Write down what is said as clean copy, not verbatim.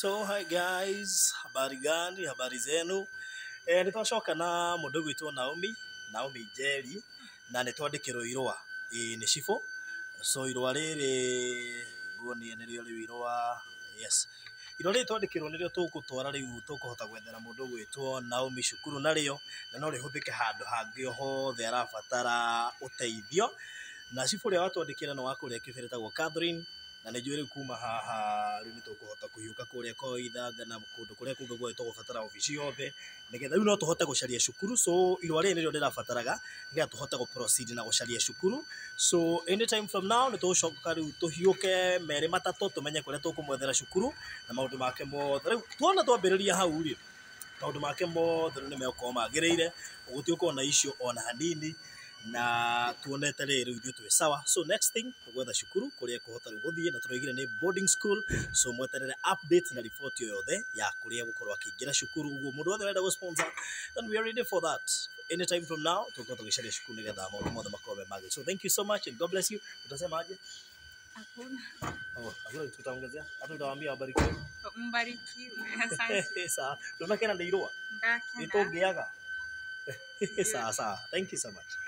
So hi guys, habari gani? Habari zenu? Nĩ twacoka na mũndũ ũgwĩtwo Naomi, Naomi Njeri, na nĩ twandĩkĩrwo irũa. Ĩĩ nĩ cibũ. So irũa rĩrĩ nguonie nĩrĩo rĩu irũa, yes. Irũa rĩrĩ twandĩkĩrwo nĩrĩo tũgũtwara rĩu tũkũhota gwethera mũndũ ũgwĩtwo Naomi cukuru narĩo, na no rĩhũthĩke handũ hangĩ o hothe arabatara ũteithio. Na cibũ ũrĩa watwandĩkĩra nĩ wa kũrĩa Kĩbĩra etagwo Catherine, na nĩ njũĩ rĩu kuma haha rĩu nĩ tũkũhota kũhiũka kũrĩa Koithanga na kũndũ kũrĩa kũngĩ guothe tũgũbatara obici yothe, nĩgetha rĩu no tũhote gũcaria cukuru. So irũa rĩrĩ nĩrĩo ndĩrabataraga nĩgetha tũhote gũ proceed na gũcaria cukuru. So anytime from now nĩ tũgũcoka rĩu tũhiũke merĩ matatũ tũmenye kũrĩa tũkũmwethera cukuru na maũndũ make mothe. Rĩu tuona twambĩrĩria hau rĩ, maũndũ make mothe rĩu nĩ megũkorwo magĩrĩire, gũtigũkorwo na issue ona hanini, na tuonete rĩrĩ rĩu ithuĩ twĩ sawa. So next thing nĩ gwetha cukuru kũrĩa ekũhota rĩu gũthiĩ, na tũroigire nĩ boarding school. So mweterere update na report o yothe ya kũrĩa egũkorwo akĩingĩra cukuru. Ũguo mũndũ wothe ũrenda gũ sponsor, then we are ready for that. Anytime from now tũgũkorwo tũgĩcaria cukuru nĩgetha maũndũ mothe makorwo me magĩrĩru. So thank you so much and God bless you. Utasema aje? Hakuna. Oh, hakuna kitu tutaongezea? Hata utawaambia wabarikiwe. Mbarikiwe. Asante. Sawa. Ndũnakena nĩ irũa? Ndakena. Nĩ tũngĩaga. Sawa sawa. Thank you so much.